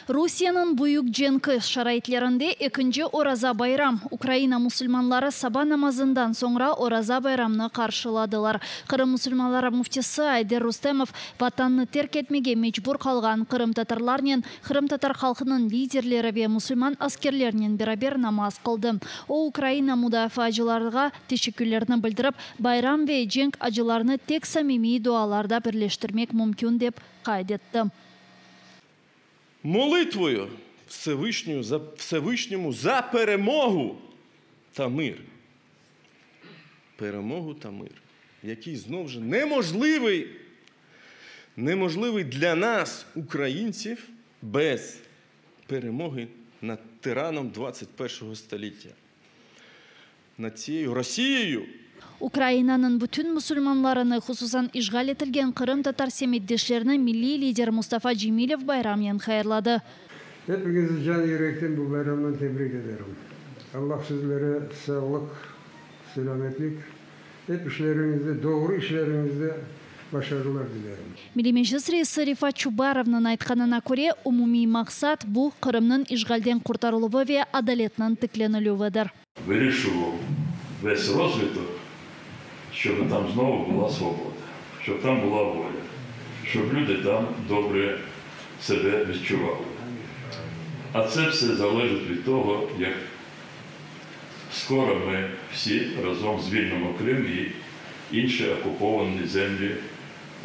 Rusiyeniñ büyük cenki şaraitlerinde ekinci Oraza bayram. Ukraina musulmanları saba namazından soñra Oraza bayramnı qarşıladılar. Qırım musulmanları müftisi Ayder Rustemov Vatannı terk etmege mecbur qalğan qırımtatarlarnen, qırımtatar halqınıñ liderleri ve musulman askerlernen beraber namaz qıldı. O, Ukraina mudafaacılarğa teşekkürlerini bildirip, bayram ve cenk acılarını tek samimiy dualarda birleştirmek mümkün, dep qayd etti. Molitvoyu Vsevyşnâmu za peremogu ta mır. Peremogu ta mır, yakiy znov je neможливий, neможливий для nas, ukraintsiv, bez peremogi nad tiranom 21 stolittya, nad tsiyeyu Rosiyeyu. Ukrainanıñ bütün musulmanlarını, hususan işğal etilgen qırımtatar semetdeşlerini milliy lider Mustafa Cemilev bayramnen hayırladı. Epiñizni can-yürekten bu bayramnen tebrik ederim. Allah sizlere sağlıq, selâmetlik, ep işleriñizde, doğru işleriñizde başarılar dilerim. Milliy Meclis reisi Refat Çubarovnıñ aytqanına köre, umumiy maqsat, bu, Qırımnıñ işğalden qurtarıluvı ve adaletniñ tiklenilüvidir. Vırışuvав ves rozvıtok, şçobı tam znovu bula svoboda, şçob tam bula volâ, şçob lüdi tam dobre sebe vitçuvalı. A tse vse zalejıt vid togo, yak skoro mı vsi razom zvilnımo Krım i inşi okupovani zemli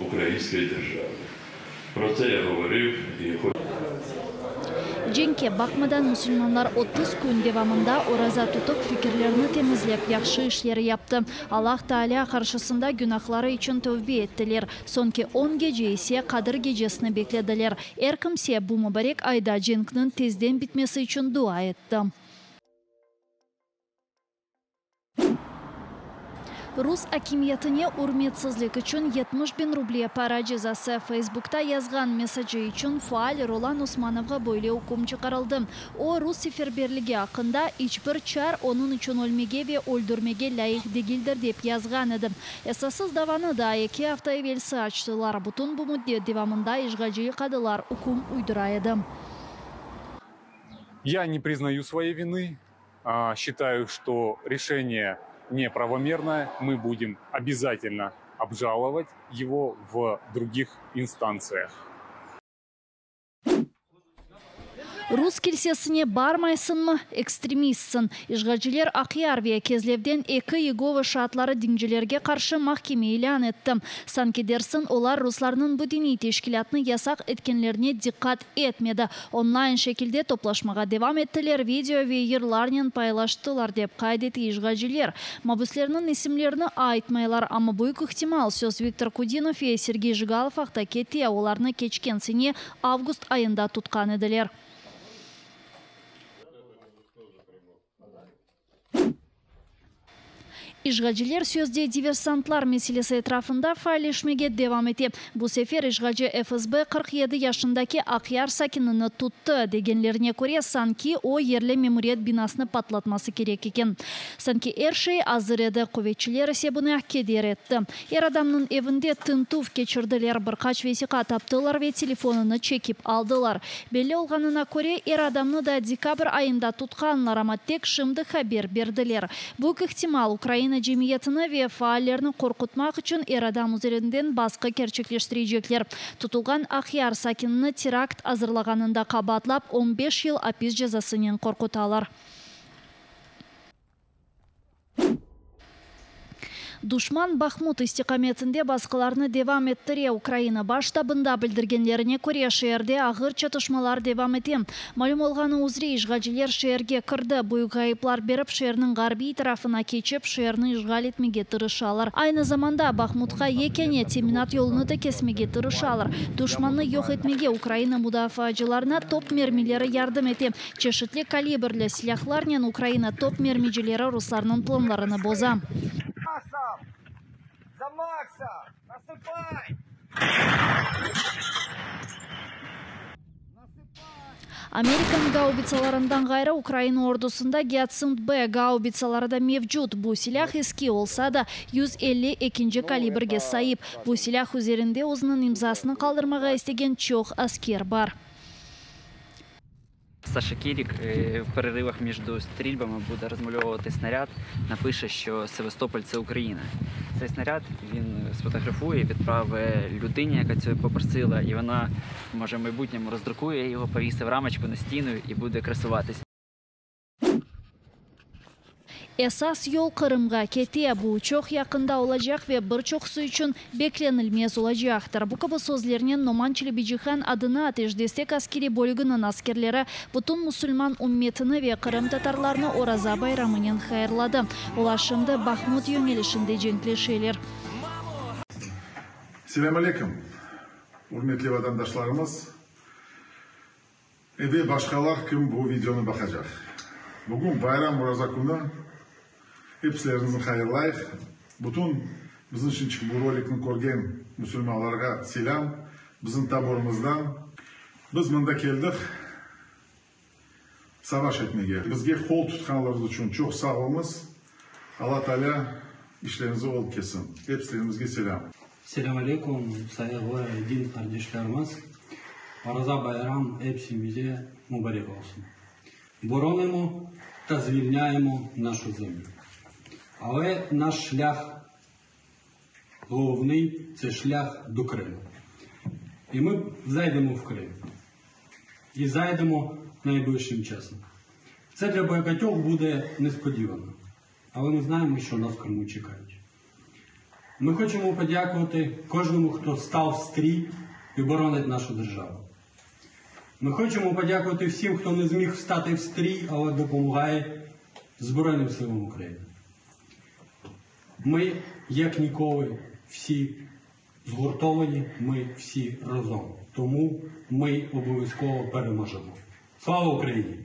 ukrainskoyi derjavı. Pro tse ya govoriv i Cenkke baqmadan, musulmanlar 30 kün devamında oraza tutıp, fikirlerini temizlep, yahşı işler yaptı. Allah Taalâ qarşısında günahları içün tövbe ettiler. Soñki on gece ise Qadir gecesini beklediler. Er kimse bu mubarek ayda cenkniñ tezden bitmesi içün dua etti. Rus akimiyetine ürmetsizlik içün 70 biñ ruble para cezası, Feysbukta yazğan mesacı içün faal Rolan Osmanovğa böyle üküm çıqarıldı. O, rus seferberligi aqqında, İç bir çar onıñ içün ölmege ve öldürmege lâyıq degildir dep yazğan edi. Esassız davanı daa eki afta evelsi açtılar. Bütün bu müddet devamında işğalci qadılar üküm uydura edi. Ya ne priznayu svoey vины, Считаю, что решение неправомерное, мы будем обязательно обжаловать его в других инстанциях. Rus kilsesine barmaysıñmı? Ekstremistsiñ! İşğalciler Aqyar ve Kezlevden eki Yegova şaatları dincilerge qarşı mahkeme ilân etti. Sanki dersiñ, olar ruslarnıñ bu diniy teşkilâtnı yasaq etkenlerine diqqat etmedi. Onlayn şekilde toplaşmağa devam ettiler, video ve yırlarnen paylaştılar, dep qayd ete işğalciler. Mabüslerniñ isimlerini aytmaylar, amma büyük ihtimal, söz Viktor Kudinov ve Sergey Jigalov aqta kete, olarnı keçken sene avgust ayında tutqan ediler. İşğalciler sözde diversantlar meselesi etrafında faalleşmege devam ete. Bu sefer işğalci FSB 47 yaşındaki Aqyar sakinini tuttı, degenlerine köre, sanki o yerli memuriyet binasını patlatması kerek eken. Sanki er şey azır edi, quvetçiler ise buña keder etti. Er adamnıñ evinde tintüv keçirdiler, bir qaç vesiqa taptılar ve telefonını çekip aldılar. Belli olğanına köre, er adamnı da dekabr ayında tutqanlar, amma tek şimdi haber berdiler. Büyük ihtimal, Ukraina cemiyetini ve faallerni qorqutmaq içün er adam üzerinden basqı kerçekleştirecekler. Tutulğan Aqyar sakinini terakt azırlağanında qabaatlap, on beş yıl apis cezasınen qorqutalar. Duşman Bahmut istiqametinde basqılarnı devam ettire. Ukraina Baş ştabında bildirgenlerine köre, şeerde ağır çatışmalar devam ete. Malüm olğanı üzre, işğalciler şeerge kirdi, büyük ğayıplar berip, şeerniñ ğarbiy tarafına keçip, şeerni işğal etmege tırışalar. Aynı zamanda, Bahmutqa yekâne teminat yolunı da kesmege tırışalar. Duşmannı yoq etmege Ukraina mudafaacılarına top mermileri yardım ete. Çeşitli kalibrli silâhlarnen Ukraina top mermicileri ruslarnıñ planlarını boza. Amerikan gaubitsalarından ğayrı, Ukraina ordusında Giatsint-B gaubitsaları da mevcut. Bu silâh eski olsa da, 150 ekinci kalibrge saip. Bu silâh üzerinde özüniñ imzasını qaldırmağa istegen çoq asker bar. Saşa Kirik в перерывах між стрільбами буде розмальовувати снаряд, напише, що Севастополь це Україна. Цей снаряд він сфотографує, відправить людині, яка цього попросила, і вона, може, в майбутньому роздрукує його, повісить в рамочку на стіну і буде красуватись. Esas yol Qırımğa kete, bu çoq yaqında olacaq ve bir çoqusı içün beklenilmez olacaqtır. Bu kibi sözlernen Noman Çelebicihan adına Ateş destek askeriy bölüginiñ askerleri bütün musulman ümmetini ve qırımtatarlarnı Oraza bayramınen hayırladı. Olar şimdi Bahmut yöñelişinde cenkleşeler. Selâm aleyküm, ürmetli vatandaşlarımız ve başqalar, kim bu videonı baqacaq. Bugün bayram Oraza künü, epsileriñizni hayırlayıq. Bütün bizim şimdiki bu rolikni körgen musulmanlarğa selâm bizim taborımızdan. Biz mında keldik savaş etmege. Bizge qol tutqanlarıñız içün çoq sağ oluñız. Alla Taalâ işleriñizi ol ketsin. Epsileriñizge selâm. Selâm aleyküm, sayğılı din qardeşlerimiz. Oraza bayram epsimize mubarek olsun. Боронимо та звільняємо нашу землю. Але наш шлях головний це шлях до Криму. І ми зайдемо в Крим. І зайдемо найближчим часом. Це для багатьох буде несподівано. Але ми знаємо, що нас в Криму чекають. Ми хочемо подякувати кожному, хто став в стрій і боронить нашу державу. Ми хочемо подякувати всім, хто не зміг встати в стрій, але допомагає Збройним силам України. Ми, як ніколи, всі згуртовані, ми всі разом. Тому ми обов'язково переможемо. Слава Україні!